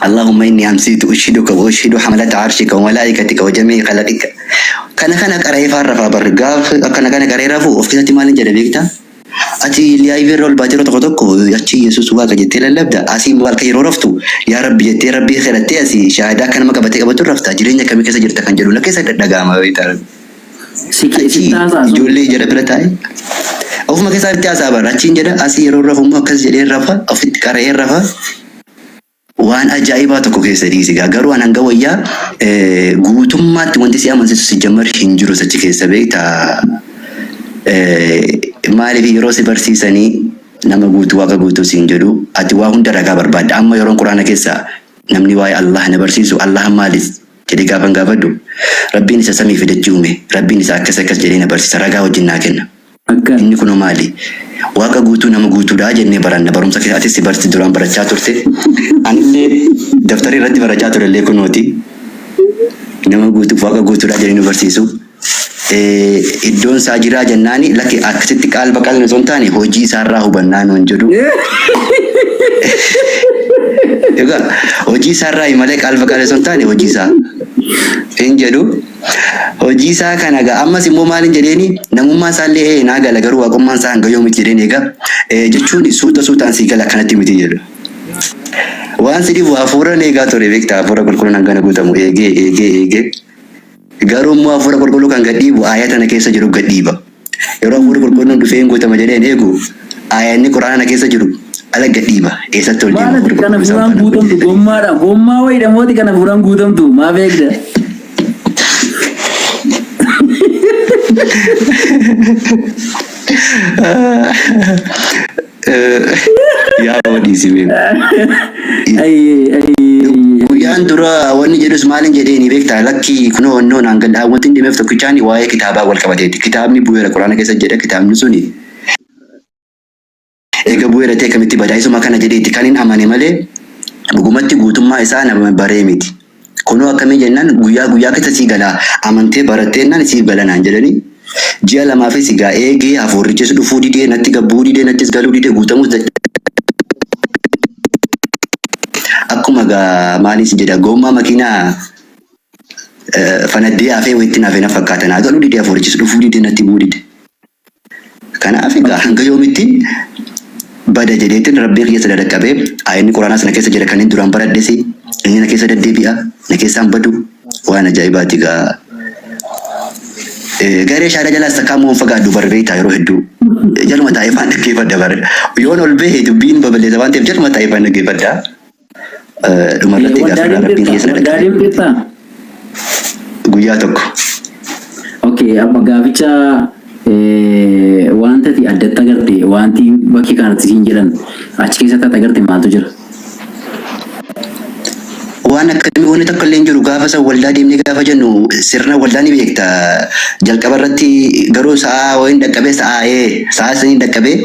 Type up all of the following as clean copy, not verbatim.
Allahumma inni amsiitu ushiduka wa ushidu hamalata arshika wa malaa'ikatika wa jami'i khalaqika. Kana kana qara'ee faan rafaa barri gaaf akkana kana qara'ee rafu of keessatti maalin jedha beektaa? Ati live irra ol baatee yeroo tokko tokko achi Yesuus waaqa jettee lallabda asii immoo halkan yeroo raftu yaa Rabbi jettee Rabbii kadhattee asii shahaadaa akka nama qabatee qabatu rafta jireenya akkamii keessa jirta kan jedhu na keessa dhaga'ama beektaa Rabbi. Si Achi sitti haasa'a sun. ijoollee jara bira taa'e ofuma keessaa itti haasa'a bara achiin jedha asii yeroo rafu immoo akkas jedhee rafa ofitti qara'ee rafa Waan ajaa'ibaa tokko keessa dhiisi gaa. Garuu an hanga wayyaa guutummaatti wanti si amansiisu si jammar hin jiru achi keessa beektaa. Maaliif yeroo si barsiisanii nama guutuu waaqa guutuu siin jedhu ati waa hunda ragaa barbaadda. Amma yeroon quraana keessa namni waa'ee Allah na barsiisu Allah maalis jedhee gaafan gaafadhu Rabbiin isa samii fi dachii uume Rabbiin isa akkas akkas jedhee na barsiisa ragaa wajjin naa kenna. Akka. Inni kunoo maali? Waaqa guutuu nama guutuudha jennee baranna. Barumsa keessa atis si barsi duraan barachaa turte. Anillee daftara irratti barachaa turellee kunooti. Nama guutuuf waaqa guutuudha jedhanii nu barsiisu. Iddoon isaa jiraa jennaani lakki akkasitti qaal baqaal osoo hin taane hojii isaarraa hubannaa nuun jedhu. Egaa hojii isaarraa malee qaal baqaal osoo hin taane hojii isaa hin jedhu. Hojii isaa kana egaa ammas immoo maalin jedheeni namummaa isaallee ee naa gala garuu waaqummaan isaa hanga yoomiti jedheen egaa jechuun suuta suutaan sii gala akkanatti miti jedhu. Waan si dhibu hafuuran eegaa ture beektaa hafuura qulqulluun hangana guutamu eegee eegee eegee garuu immoo hafuura qulqulluu kan gad dhiibu aayata na keessa jiru gad dhiiba. Yeroo hafuurri qulqulluun dhufee hin guutama jedheen eegu aayanni quraana na keessa jiru ala gad dhiiba. Eessatti ol deema Maal ati hafuurri kana qulqulluun isaan hafuuraan faana guutamtu hojjetanii. gommaadha. Gommaa wayiidha mooti kana hafuuraan guutamtu maaf eegda? Yaa dhiisi mee. Ayyee ayyee. Guyyaan dura wanni jedhus maalin jedheeni beektaa lakki kunoo onnoo naan galla wanti hin deemeef tokkichaani waa'ee kitaabaa wal qabateeti. Kitaabni bu'eera quraana keessa jedha kitaabni suni eega bu'eera ta'e kamitti badaa isuma kana jedheeti kan hin amane malee dhugumatti guutummaa isaa nama baree miti. Kunoo akkamii jennaan guyyaa guyyaa keessa sii galaa amantee barattee jennaan siif gala naan jedhanii ji'a lamaafis egaa eegee hafuurrichis dhufuu didee natti gabbuu didee nattis galuu didee guutamuus akkuma egaa maaliin si jedha gommaa makiinaa fanaddee hafee wayitti naaf na fakkaata naa galuu didee hafuurichis dhufuu didee natti bu'uu dide. Kanaaf egaa hanga yoomittiin bada jedheetiin Rabbii kiyya sana dhaqqabee aayanni Quraanaa sana keessa jira kanneen duraan baradhes inni na keessa deddeebi'a na keessaan badu waan ajaa'ibaati egaa. Garee shaadaa jalaas takkaa immoo hin fagaadhu bar beektaa yeroo hedduu jaluma taa'ee faan dhaggeeffadha bar yoon ol bahe dubbiin babal'eessa waan ta'eef jaluma taa'ee faan dhaggeeffadha. Dhumarratti egaa Waldaa firraa Rabbiin deemteetta? kiyya sana Waldaa dhaqqabe deemteetta? guyyaa tokko. Okay, amma gaaficha wanta ati addatti agarte wanti bakkee kanatti siin jedhan achi keessatti ati agarte maaltu jira? Waan akkamii wanni tokko illee hin jiru gaafa san waldaa deemnee gaafa jennu sirna waldaa ni beekta. Jalqaba irratti garuu sa'aa wayiin dhaqqabee sa'aa ee sa'aa saniin dhaqqabee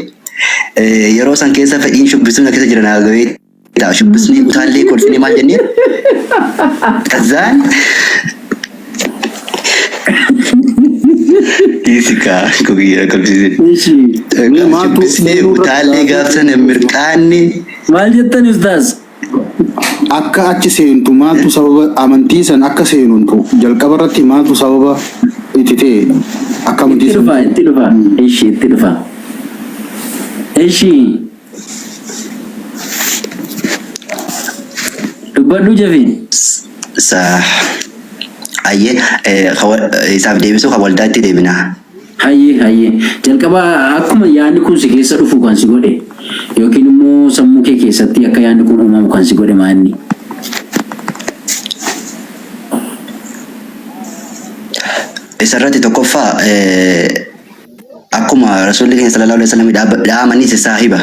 yeroo san keessa fedhiin shubbisuu na keessa jira naa gahee ta'a shubbisnee utaallee kolfinee maal jennee kazaan dhiisi kaa kiyya kolfisiise. Ishi. Mee maaltu Shubbisnee seenuu irratti utaallee gaafii gaaf sana mirqaanne Maal jettan ustaaz? Akka achi seentu maaltu sababa amantii san akka seentu jalqaba irratti maaltu sababa itti ta'e akka amantii Itti san dhufa, itti dhufa. Ishi, itti dhufa. Ishi. Dubbadhu jafi. Sa ayyee isaaf deebisuu kan waldaatti deebina. Hayyee hayyee. Jalqaba akkuma yaadni kun si keessa dhufu kan si godhe yookiin immoo sammuu kee keessatti akka yaadni kun uumamu kan si godhe maalni? Isarratti tokkoffaa akkuma Rasuulli keenya sallallahu alaihi wasallam dhaamanis saahiba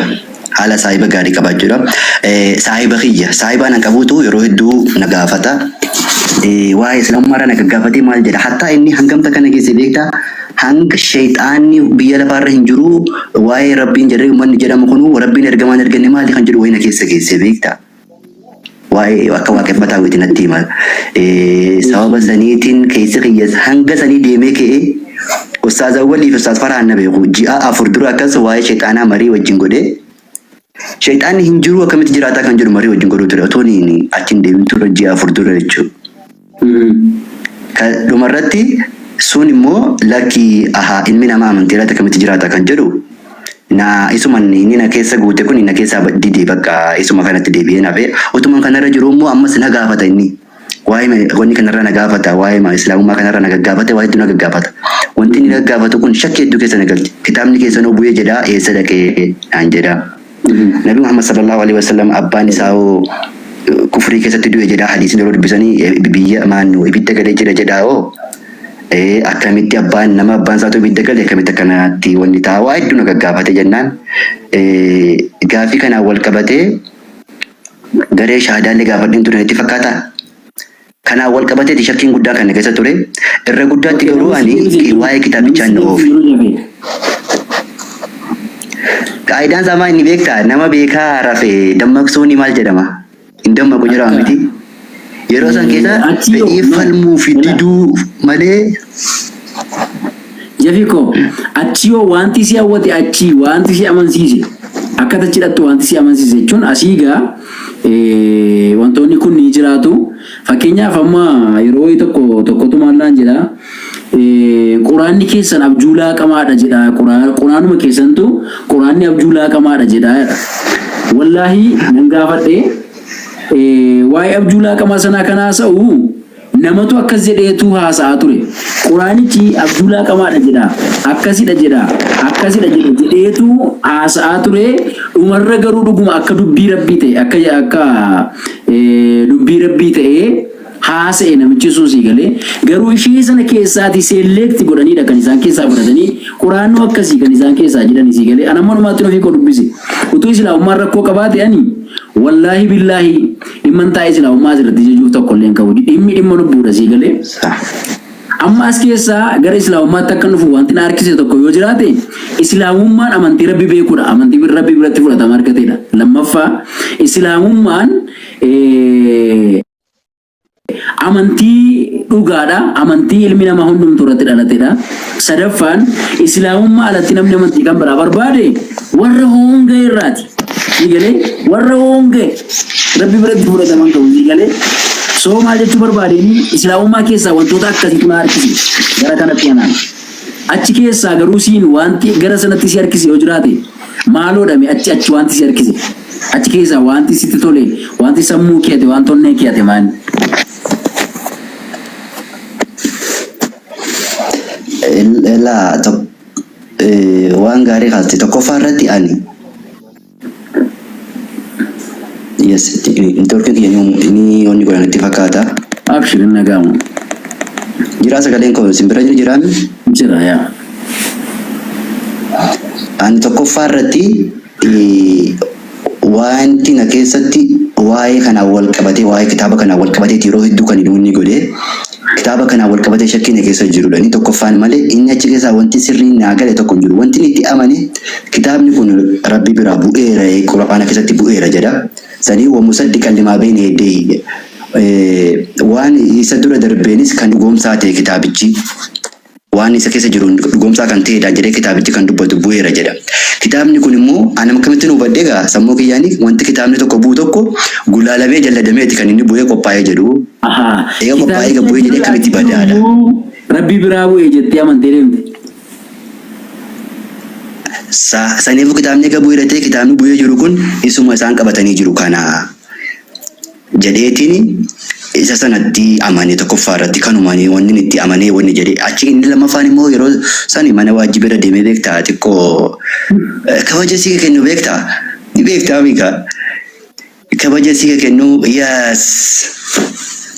haala saahiba gaarii qabaachuudha. Saahiba kiyya saahibaa nan qabuutu yeroo hedduu na gaafata. Waa'ee islaamummaarraa na gaggaafatee maal jedha hattaa inni hangamta kana keessa beektaa hanga shayxaanni biyya lafaarra hin jiru waa'ee rabbiin jedhee uummanni jedhamu kunu rabbiin ergamaan erganne maali kan jedhu wayii na keessa geesse beektaa. Waa'ee akka waaqeffataa wayiiti natti hima. Sababa saniitiin keessi kiyyas hanga sanii deemee ka'ee Ustaaz Awwalii fi Ustaaz Farhaan na beeku. Ji'a 4 dura akkas waa'ee shayxaanaa marii wajjin godhee. Shayxaanni hin jiruu akkamitti jiraataa kan jedhu marii wajjin godhuu ture otoo inni achi hin deemin ture ji'a 4 dura jechuudha. Ka dhumarratti sun immoo lakki ahaa ilmi namaa amantii irratti akkamitti jiraata kan jedhu na isuma inni na keessa guute kun na keessaa dide bakka isuma kanatti deebi'ee nafe utuman kanarra jiru immoo ammas na gaafata inni. Waa'ee wanni kanarra na gaafata, waa'ee islaamummaa kanarra na gaggaafate, waa hedduu na gaggaafata. Wanti inni na gaggaafatu kun shakkii hedduu keessa na galche. Kitaabni keessanuu bu'ee jedhaa eessa dhaqee naan jedha. Nabi Muhammad sallallahu alaihi wasallam abbaan isaa hoo kufrii keessatti du'e jedhaa hadiisni yeroo dubbisanii biyya maannu ibidda galee jira jedhaa hoo akkamitti abbaan nama abbaan isaatu ibidda gale akkamitti akkanatti wanni ta'a waa hedduu na gaggaafate jennaan gaafii kanaan wal qabatee garee shahaadaallee gaafadheen ture natti fakkaata. Kanaan wal qabateeti shakkiin guddaan kan na keessa ture. Irra guddaatti garuu ani waa'ee kitaabichaa na oofe. Qaayidaan isaa maal inni beektaa? Nama beekaa rafe dammaqsuun maal jedhama? Hin dammaqu jedhama miti. Yeroo san keessa fedhii falmuu fi diduu malee. Jafi koo achi yoo wanti si hawwate achi wanti si amansiise akka achi hidhattu wanti si amansiise jechuun asii gaa wantoonni kun ni jiraatu. Fakkeenyaaf amma yeroo wayii tokko tokkotu maal naan jedha quraanni keessan abjuu laaqamaadha jedha quraanuma keessantu quraanni abjuu laaqamaadha jedha jedha. Wallaahi nan gaafadhe waa'ee abjuu laaqamaa sanaa kan haasa'u Namatu akkas jedheetu haasa'aa ture. Quraanichi abjuu laaqamaadha jedha, akkasidha jedha, akkasidha jedha jedheetu haasa'aa ture. Dhumarra garuu dhuguma akka dubbii Rabbii ta'e, akka akka dubbii Rabbii ta'ee haasa'e namichi sun sii galee. Garuu ishee sana keessaati select godhaniidha kan isaan keessaa fudhatanii quraannoo akkasii kan isaan keessaa jedhani sii galee. An amma dhumaatti ofii koo dubbise. Utuu islaamummaan rakkoo qabaate ani Wallaahi billaahi dhimman taa'ee silaa ummaa asirratti jejuuf tokko illee hin qabu. Dhimmi dhimma lubbuudha sii galee. Amma as keessaa gara islaamummaatti akka dhufu wanti na harkise tokko yoo jiraate islaamummaan amantii rabbi beekuudha. Amantii rabbi biratti fudhatama argateedha. Lammaffaa islaamummaan Amantii dhugaadha. Amantii ilmi namaa hundumtuu irratti dhalatedha. Sadaffaan, Islaamummaa alatti namni amantii kan biraa barbaade warra hoonga'e irraati. Sii galee? Warra hoonga'e Rabbi biratti fudhatama hin qabu. Sii galee? Soo maal jechuu barbaadeen Islaamummaa keessaa wantoota akkasiitu na harkise gara kanatti anaan. Achi keessaa garuu siin wanti gara sanatti si harkise yoo jiraate maaloodha mee achi achi wanti si harkise? Achi keessaa wanti sitti tole, wanti sammuu kee hate, wanti onnee kee hate maali? Laa waan gaarii kaaste tokkoffaa irratti ani yes networkiin kiyya ni onni godhan itti fakkaata. Abshir hin dhaga'amu. Jiraa sagaleen koo isin bira jiraami? Jira yaa. Ani tokkoffaa irratti Wanti na keessatti waa'ee kanaan wal qabatee waa'ee kitaaba kanaan wal qabateeti yeroo hedduu kan inni godhe kitaaba kanaan wal qabatee shakkii na keessa jirudha. Inni tokkoffaan malee inni achi keessaa wanti sirriin naa gale tokko hin jiru. Wanti inni itti amane kitaabni kun Rabbi biraa bu'eera Qur'aana keessatti bu'eera jedha. Sanii wa musaddiqan limaa beeyna yadayhi waan isa dura darbeenis kan dhugoomsaa ta'e kitaabichi. Waan isa keessa jiru dhugoomsaa kan ta'edha jedhee kitaabichi kan dubbatu bu'eera jedha. Kitaabni kun immoo ani akkamittiin hubadhe egaa sammuu kiyyaanii wanti kitaabni tokko bu'u tokko gulaalamee jalladameeti kan inni bu'ee qophaa'ee jedhu. Ahaa. Egaa qophaa'ee Kitaabichi egaa bu'ee achi jedhee jiru akkamitti achi jiru badaadha? immoo Rabbii biraa bu'e jettee amantee deemte. Saniifuu kitaabni egaa bu'eera ta'e kitaabni bu'ee jiru kun isuma isaan qabatanii jiru kana. jedheetiin isa sanatti amane tokkoffaa irratti kanumaan wanni itti amanee wanni jedhee achi inni lammaffaan immoo yeroo sani mana waajjiba irra deemee beektaa xiqqoo kabaja sii kennu beektaa ni beektaa miika kabaja sii kennu yes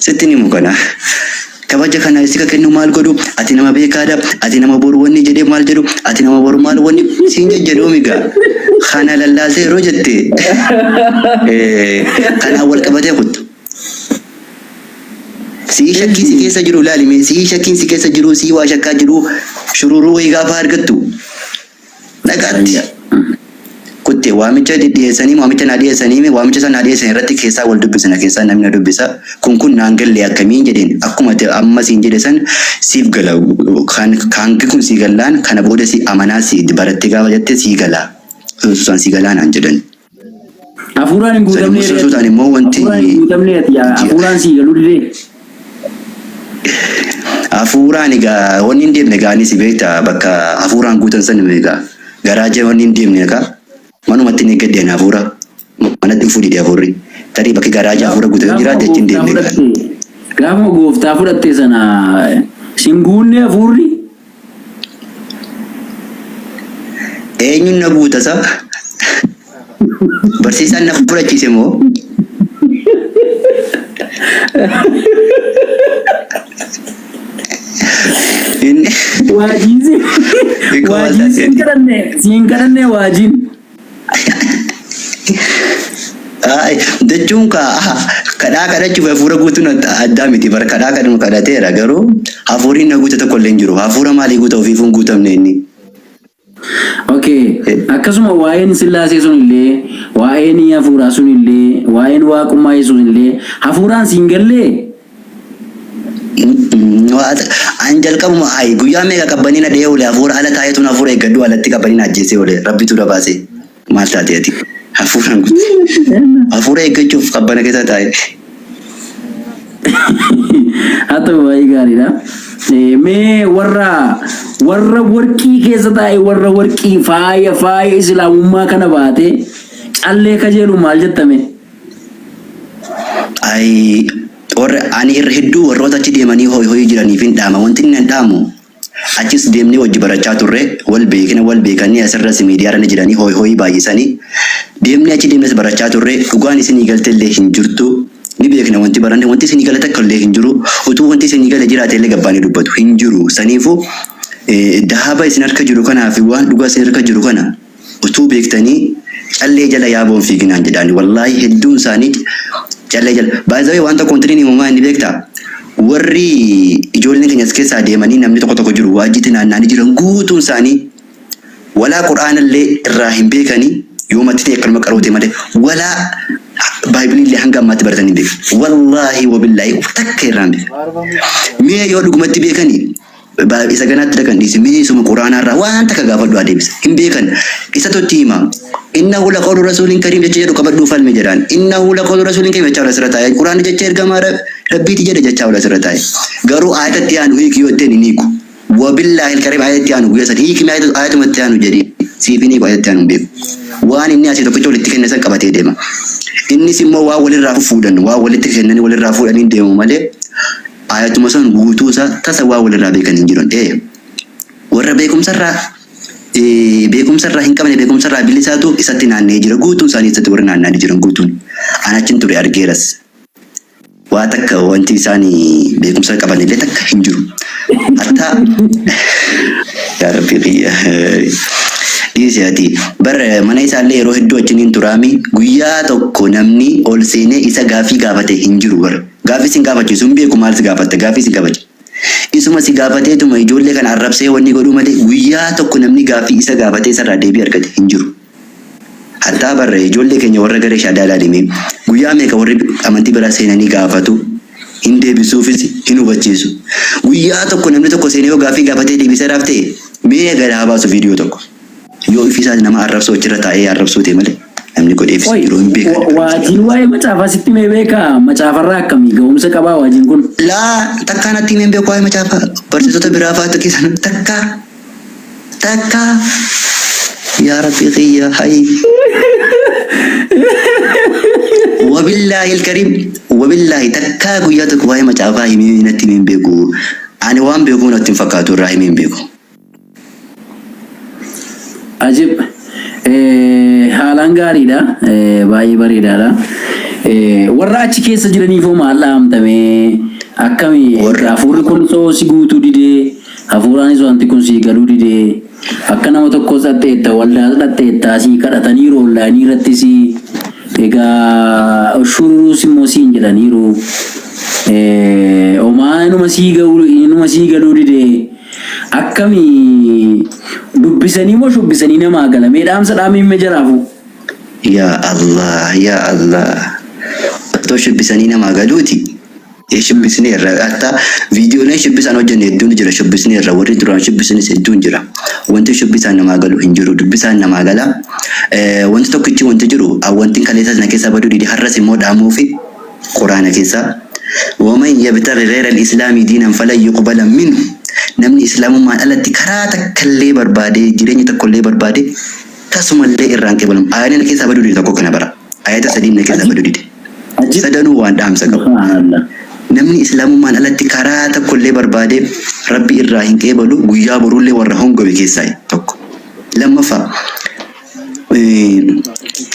sitti ni mukana Kabaja kana si ka kennu maal godhu ati nama beekaadha ati nama boru wanni jedhee maal jedhu ati nama boru maal wanni siin jajjadoomi gaa kana lallaaltee yeroo jette kanaan wal qabatee kuttu. Sii shakkii si keessa jiru ilaali mee sii shakkiin si keessa jiru sii waa shakkaa jiru shururuu wayii gaafa argattu Dhaqaatti. Kutte waamicha dhiyeessanii waamicha naa dhiyeessanii waamicha isaan naa dhiyeessan irratti keessaa wal dubbisna keessaa namni na dubbisa kun kun naan galle akkamiin jedheen akkuma ati amma siin jedhe san siif gala kan hangi kun sii gallaan kana booda si amanaa si barattee gaafa jette sii gala susaan sii galaa naan jedhan. Hafuuraan hin San immoo guutamnee suutaan ati. immoo wanti Hafuuraan hin guutamnee ati. Hafuuraan sii galuu didee. Hafuuraan egaa wanni hin deemne egaa anis beekta bakka hafuuraan guutan san egaa garaajee wanni hin deemne egaa manumatti hin eeggadhe ani hafuura manatti dhufuu dide hafuurri tarii bakki garaajii hafuura guutan yoo Gaafuma jiraate achi hin gooftaa deemne egaa. fudhatte gaafuma gooftaa fudhatte sana sin guunne hafuurri. Eenyuun na guuta sa? Barsiisaan na fudhachiise moo? Inni Waajiin si Hiikoo maal waajiin siin taateeti? kadhanne siin kadhanne waajiin. Ay, jechuun ka kadhaa kadhachuuf hafuura guutuun addaa miti bar kadhaa kadhuma kadhateera garuu hafuurri na guute tokko illee hin jiru hafuura maalii guuta ofiifuu hin guutamne inni. Okay. Akkasuma waa'een sillaasee sun illee waa'een hafuuraa sun illee waa'een waaqummaa Yesuus illee hafuuraan siin gallee. An jalqabuma ayi guyyaa meeqa qabbanii na dhahee oole hafuura ala taa'eetuun hafuura eeggadhu alatti qabbanii na ajjeesee oole rabbitu na baase maal taate ati hafuuraan guute hafuura eeggachuuf qabbana keessa taa'e. Haa ta'u baay'ee gaariidha. Mee warra warra warqii keessa taa'e warra warqii faaya faaya islaamummaa kana baatee callee kajeelu maal jettame? Ayi warra ani irra hedduu warroota achi deemanii hoy hoyii jiraniif hin dhaama. Wanti inni hin dhaamu achis deemnee wajji barachaa turre wal beekna wal beekanii asirras miidiyaarra ni jiranii hoy hoyii baay'isanii deemnee achi deemnes barachaa turre dhugaan isinii galte illee hin jirtu ni beekna wanti baranne wanti isinii gale takka illee hin jiru utuu wanti isinii gale jiraate illee gabbaanii dubbatu hin jiru saniifu dahaba isin harka jiru kanaa fi waan dhugaa isin harka jiru kana Utuu beektanii callee jala yaaboo hin fiiginaan jedhaani wallaahi hedduun isaanii callee jala by the way waan tokko wanti inni himu inni beektaa warri ijoolleen keenya as keessaa deemanii namni tokko tokko jiru waajjitti naanna'anii jiran guutuun isaanii walaa qur'aanallee irraa hin beekanii yoomatti ta'e akkanuma qaroote malee walaa baaybiliillee hanga ammaatti baratanii hin beekan wallaahi wabillaahi takka irraa hin beekan mee yoo dhugumatti beekanii Isa ganaatti dhaqan dhiisi mee isuma quraanaa irraa waan takka gaafadhu haa deebisa. Hin beekan. Isatu itti hima. Innahu laqawlu rasuulin kariim jecha jedhu qabadhuu falmi jedhaan. Innahu laqawlu rasuulin kariim jechaa ola asirra taa'e. Quraanni jecha ergamaa Rabbiiti jedhe jechaa ola asirra taa'e. Garuu aayata itti aanu hiiki yoo jetteen hin hiiku. Wabillaahi alkariim aayata itti aanu guyyaa sadi hiiki mee aayatuma itti aanu jedhi. Siif hin hiiku aayata itti aanu hin beeku. Waan inni asii tokkicha walitti kenne san qabatee deema. Innis immoo waan walirraa fuudhan waan walitti kennanii walirraa fuudhanii deemu malee Aayatuma san guutuu isaa tasa waan walirraa beekan hin jiran. Ee warra beekumsarraa beekumsarraa hin qabne beekumsarraa bilisaatu isatti naanna'ee jira. Guutuun isaanii isatti warri naanna'anii jiran guutuun. An achin ture argeeras. Waa takka wanti isaan beekumsa qaban illee takka hin jiru. Hattaa yaa Rabbii kiyya dhiisi ati bar mana isaallee yeroo hedduu achiniin turaami guyyaa tokko namni ol seenee isa gaaffii gaafate hin jiru bar. Gaaffii sin gaafachiisu hin beeku maal si gaafatta gaaffii sin gaafachiisu. Isuma si gaafateetuma ijoollee kana arrabsee wanni godhuu malee guyyaa tokko namni gaaffii isa gaafatee isarraa deebii argate hin jiru. Hattaa barre ijoollee keenya warra garee shaadaa ilaalime guyyaa meeqa warri amantii biraa seenanii gaafatu hin deebisuufis hin hubachiisu. Guyyaa tokko namni tokko seenee yoo gaaffii gaafatee deebiseeraaf ta'e mee gad haa baasu viidiyoo tokko. Yoo ifii isaati nama arrabsoo achirra taa'ee arrabsuu ta'e malee namni godheefis hin Qoy, jiru hin beekan barumsa waajiin qabu. waa'ee macaafaa sitti himee beekaa? Macaafarraa akkamii ga'umsa qabaa waajiin kun? Laa takkaa natti himee hin beeku waa'ee macaafaa barsiisota biraa fa'aatu keessan takkaa takkaa yaa rabbii kiyya hayi. Wabillaahi alkariim wabillaahi takkaa guyyaa tokko waa'ee macaafaa himee natti himee hin beeku. Ani waan beekuu natti hin fakkaatu irraa himee hin beeku. Ajib! Haalaan gaariidha. Baay'ee bareedaadha. Warra achi keessa jiraniif hoo maal dhaamta mee? Akkami Warra hafuurri kun soo si guutuu didee hafuuraanis wanti kun sii galuu didee akka nama tokkos dhaqxeetta waldaas dhaqxeetta sii kadhataniiru onlaayinii irrattis egaa shururuus immoo siin jedhaniiru. Homaa inuma sii ga'uu inuma sii galuu didee Akkami dubbisanii moo shubbisanii namaa gala? Mee dhaamsa dhaamiin mee jaraafuu. Yaa Allah yaa Allah otoo shubbisanii namaa galuuti. Shubbisneerra. Hatta viidiyooleen shubbisaan hojjenne hedduun jira shubbisneerra. Warri duraan shubbisanis hedduun jira. Wanti shubbisaan namaa galu hin jiru. Dubbisaan namaa gala. Wanti tokkichi wanti jiru wanti kaleessas na keessaa baduu dide har'as immoo dhaamuufi Quraana keessaa waman yabtaghi ghayra al-islaami diinan falan yuqbala minhu namni islaamummaan alatti karaa takkallee barbaadee jireenya tokkollee barbaade tasumallee irraa hin qeebalamu. Aayaan na keessaa baduu dide tokko kana bara. Aayata sadiin na keessaa baduu dide. Ajib. Sadanuu waan dhaamsa qabu. Subhanallah. Namni islaamummaan alatti karaa tokkollee barbaade Rabbi irraa hin qeebalu guyyaa boruullee warra hongowe keessaa tokko. Lammaffaa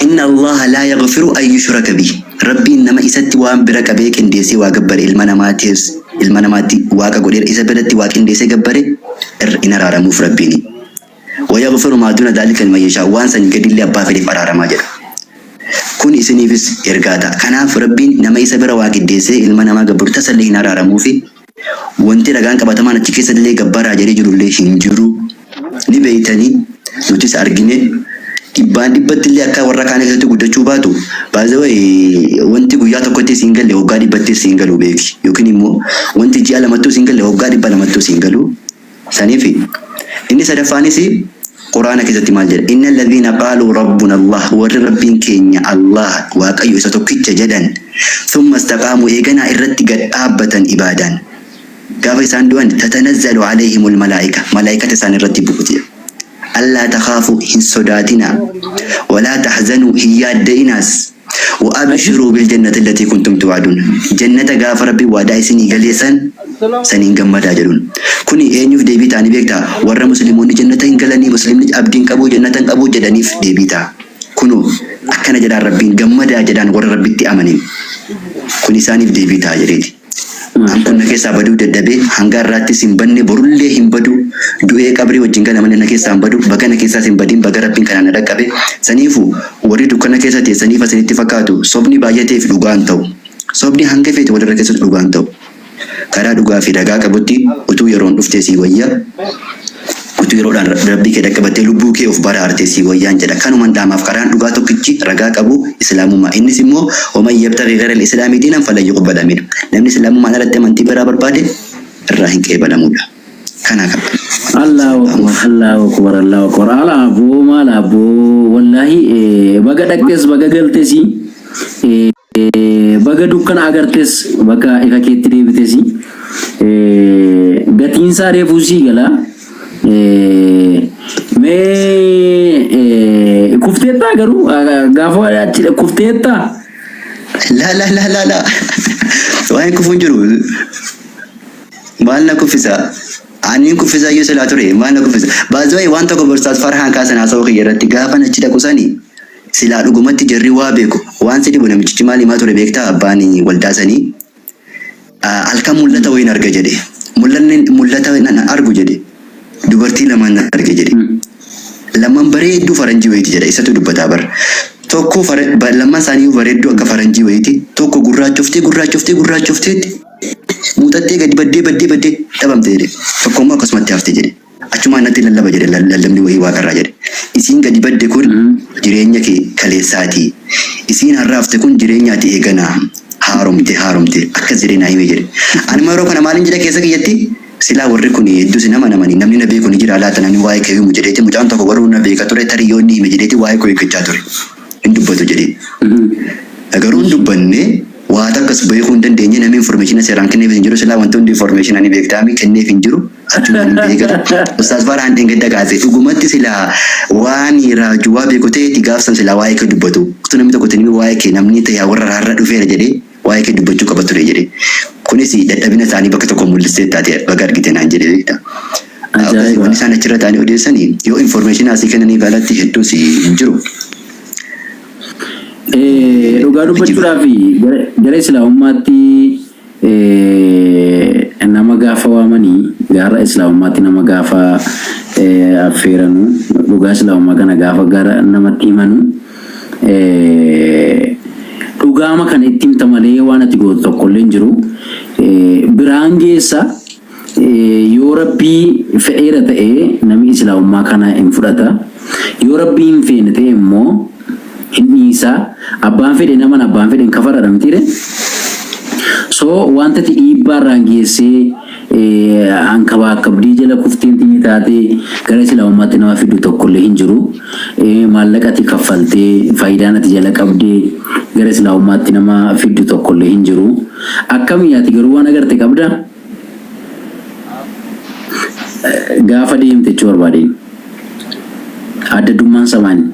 Inna Allaha laa yaghfiru an yushraka bihi. Rabbiin nama isatti waan bira qabee qindeessee waa gabbare ilma namaatiis ilma namaatti waaqa godhee isa biratti waa qindeessee gabbare irra hin araaramuuf Rabbiini. Wa yaghfiru maa duuna dhaalika liman yashaa. Waan sanii gadillee abbaa fedheef araaramaa jedha. Kun isiniifis ergaa ta'a. Kanaaf Rabbiin nama isa bira waa qindeessee ilma namaa gabbaru tasallee hin araaramuufi. Wanti ragaan qabatamaan achi keessallee gabbaraa jedhee jirullee hin jiru. Ni beeytanii nutis argine dhibbaan dhibbatti illee akka warra kaan keessatti guddachuu baatu by the way wanti guyyaa tokkotti siin galle waggaa dhibbatti siin galu beeki yookiin immoo wanti ji'a lamattuu siin galle waggaa 200ttuu siin galu saniif inni sadaffaanis Quraana keessatti maal jedha inna alladhiina qaaluu rabbuna Allah warri rabbiin keenya Allah waaqayyo isa tokkicha jedhan thumma istaqaamuu eeganaa irratti gad dhaabbatan ibaadaan gaafa isaan du'an tatanazzalu alayhimul malaa'ika malaa'ikata isaan irratti bu'uti allaa takhaafu hin sodaatinaa walaa tahzanuu hin yaadda'inaas wa abshiruu bil jannati allatii kuntum tu'aduun jannata gaafa rabbi waadaa isinii galeessan saniin gammadaa jedhuun kuni eenyuuf deebii ta'anii beektaa warra musliimoonni jannata hin galanii muslimni abdiin qabuu jannata hin qabuu jedhaniif deebii ta'a kunoo akkana jedhaan rabbiin gammadaa jedhaan warra rabbitti amaniin kun isaaniif deebii ta'a jedheeti. An kun na keessaa baduu dadhabee hanga har'aattis hin banne borullee hin badu du'ee qabrii wajjin gala malee na keessaa hin badu baga na keessaas hin badin baga rabbiin kanaan na dhaqqabe saniifu warri dukkana keessa teessaniif isinitti fakkaatu sobni baay'ateef dhugaan ta'u sobni hanga feete walirra keessatti dhugaan ta'u karaa dhugaa fi ragaa qabutti utuu yeroon dhuftee sii wayya utuu yeroodhaan rabbii kee dhaqqabattee lubbuu kee of baraartee sii wayyaan jedha kanuman dhaamaaf karaan dhugaa tokkichi ragaa qabu islaamummaa innis immoo waman yabtaghi ghayra al-islaami diinan falan yuqbala minhu namni islaamummaan alatti amantii biraa barbaade irraa hin qeebalamudha kana qaba. Allahu akbar, Allahu akbar, Allahu akbar. Ala aboo maal aboo wallahi baga dhaqxes baga galtes baga dukkana agartes baga ifa keetti deebites gatiinsaa reefuu sii gala. Mee kufteettaa garuu gaafa achi kufteettaa? La la la la la waan kufuun jiru maal na kuffisa Ani kuffisaa iyyuu silaa ture maal na kuffisa baazawee waan tokko Ustaaz Farhaan kaasan haasawaa kiyya irratti gaafa achi dhaqu sani silaa dhugumatti jarri waa beeku waan si dhibu namichichi maal himaa ture beektaa abbaan waldaa sanii halkan mul'ata wayiin arga jedhe mul'anni mul'ata nan argu jedhe dubartii lamaan nan arge jedhe lamaan bareedduu faranjii wayiiti jedha isatu dubbataa bara tokko lamaan isaanii bareedduu akka faranjii wayiiti tokko gurraachoftee gurraachoftee gurraachofteetti muuxattee gadi baddee baddee baddee dhabamte jedhe tokko immoo akkasumatti hafte jedhe achumaan natti lallaba jedhe lallabni wayii waaqarraa jedhe isiin gadi badde kun jireenya kee kaleessaatii isiin har'a hafte kun jireenya ati eeganaa haaromte haaromte akkas jedhee naa hime jedhe anuma yeroo kana maalin jedha keessa kiyyatti silaa warri kun hedduu si nama namani namni na beeku ni jira laata namni waa'ee kee himu jedheeti mucaan tokko garuu na beeka ture tarii yoo inni hime jedheeti waa'ee koo eeggachaa ture hin dubbatu jedhee garuu hin dubbanne waa takkas beekuu hin dandeenye namni information seeraan kenneef hin jiru silaa wanti hundi information ani beektaami kenneef hin jiru achumaan hin beekatu Ustaaz Farhaan dheengadda kaase dhugumatti silaa waan raajuu waa beeku ta'eeti gaafsan silaa waa'ee kee dubbatu utuu namni tokko itti waa'ee kee namni ta'e warra har'a dhufeera jedhee waa'ee kee dubbachuu qaba ture jedhee kunis dadhabina isaanii bakka tokko mul'istee taate baga argite naan jedhee beekta. Ajaa'iba. Wanni isaan achirra ta'anii odeessanii yoo information asii kennaniif alatti hedduus hin jiru. Dhugaa dubbachuudhaaf gara islaamummaatti nama gaafa waamanii gara islaamummaatti nama gaafa affeeranu dhugaa islaamummaa kana gaafa gara namatti himanu dhugaama kana itti himta malee waan ati gootu tokkollee hin jiru. Biraan geessa yoo rabbii fedheera ta'e namni islaamummaa kana hin fudhata. Yoo rabbii hin feene ta'e immoo hin dhiisa. Abbaan fedhe naman abbaan fedhe hin kafaradha mitiire. So wanta ati dhiibbaa irraan geessee ankabaakkabdii jala kufteen tiyyi taatee gara Islaamummaatti nama fiddu tokkollee hin jiru. Maallaqa ati kaffaltee faayidaan ati jala qabdee gara Islaamummaatti nama fiddu tokkollee hin jiru. Akkami ati garuu waan agarte qabdaa? Gaafa deemte jechuu barbaadeen. Adda addummaan isaa maali?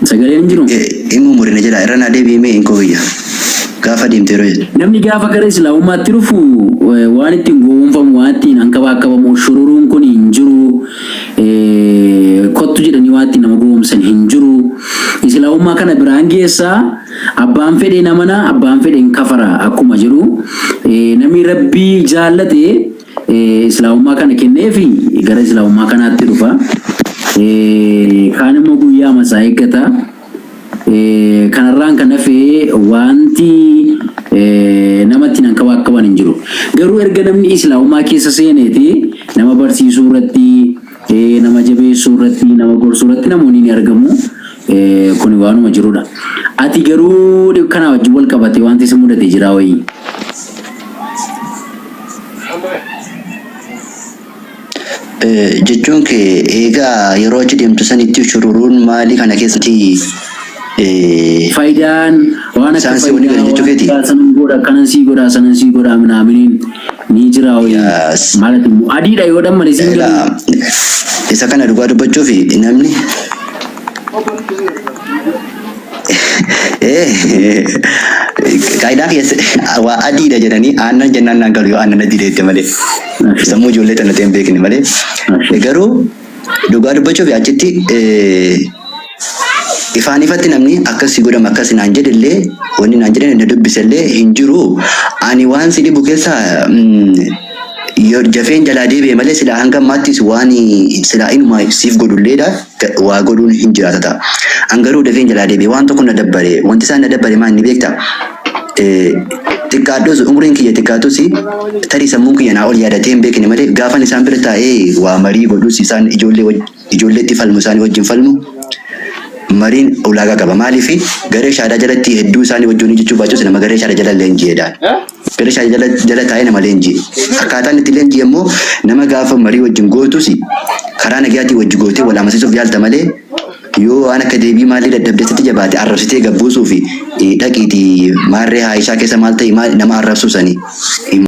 Sagaleen hin jiru? Hin mummurine jedha irra naa deebi'i mee inkoo kiyya. Gaafa deemte yeroo jettu. Namni gaafa gara Islaamummaatti dhufu waan ittiin gowwoomfamu, waan ittiin hankabaakkabamu, shururuun kun hin jiru, kottu jedhanii waan ittiin nama gowwoomsan hin jiru. Islaamummaa kana biraan geessaa abbaan fedhe hin amana, abbaan fedhe hin kafara akkuma jedhu namni Rabbii jaallate Islaamummaa kana kenneefi gara Islaamummaa kanaatti dhufa. Kaan immoo guyyaama isaa eeggata. Kanarraan kan hafe wanti nama ittiin hankabaakkaban hin jiru. Garuu erga namni Islaamummaa keessa seeneeti nama barsiisuu irratti, nama jabeessuu irratti, nama gorsuu irratti namoonni ni argamu. Kuni waanuma jirudha. Ati garuu kanaa wajjin wal qabatee wanti si mudate jiraa wayii? Jechuun kee eegaa yeroo achi deemtu sanitti shururuun maalii kana keessatti Faayidaan waan akka isaan si wani faayidaa gadi jechuu waan keeti? akka sanan godha akkanan sii godha sanan sii godha minaaminiin ni jira wayii Yaas. ማለት immoo adiidha yoo dhan malee siin Egaa galuu. isa kana dhugaa dubbachuuf namni Qaayidaa keessa waa adiidha jedhanii aannan jennaan naan galu yoo aannan adii jette malee. Sammuu ijoollee tana ta'e hin beekne malee. Garuu dhugaa dubbachuuf achitti ifaan ifatti namni akkas si godhama akkas naan jedhellee wanni naan jedhan na dubbisellee hin jiru. Ani waan si dhibu keessaa Yoo jafeen jalaa deebi'e malee silaa hanga ammaattis waan silaa inuma siif godhulleedha waa godhuun hin jiraata ta'a. An garuu dafeen jalaa deebi'e waan tokko na dabbare wanti isaan na dabbare maal ni beekta? Xiqqaadhus umriin kiyya xiqqaatus tarii sammuun kiyya naa ol yaadatee hin beekne malee gaafan isaan bira taa'ee waa marii godhus isaan ijoollee ijoolleetti falmu isaanii wajjin falmu mariin ulaagaa qaba. Maaliif garee shaadaa jalatti hedduu isaanii wajjin hojjechuu baachuus nama garee shaadaa jala leenji'eedhaan. Garee shaadaa jala, jala taa'ee nama leenji'e. Akkaataan itti leenji'e immoo nama gaafa marii wajjin gootus karaa nagayaatiin wajji gootee wal amansiisuuf yaalta malee yoo waan akka deebii maalii dadhabdee sitti jabaate arrabsitee gabbuusuu fi dhaqiitii maarree haayishaa keessa maal ta'e maal nama arrabsuu sanii hin.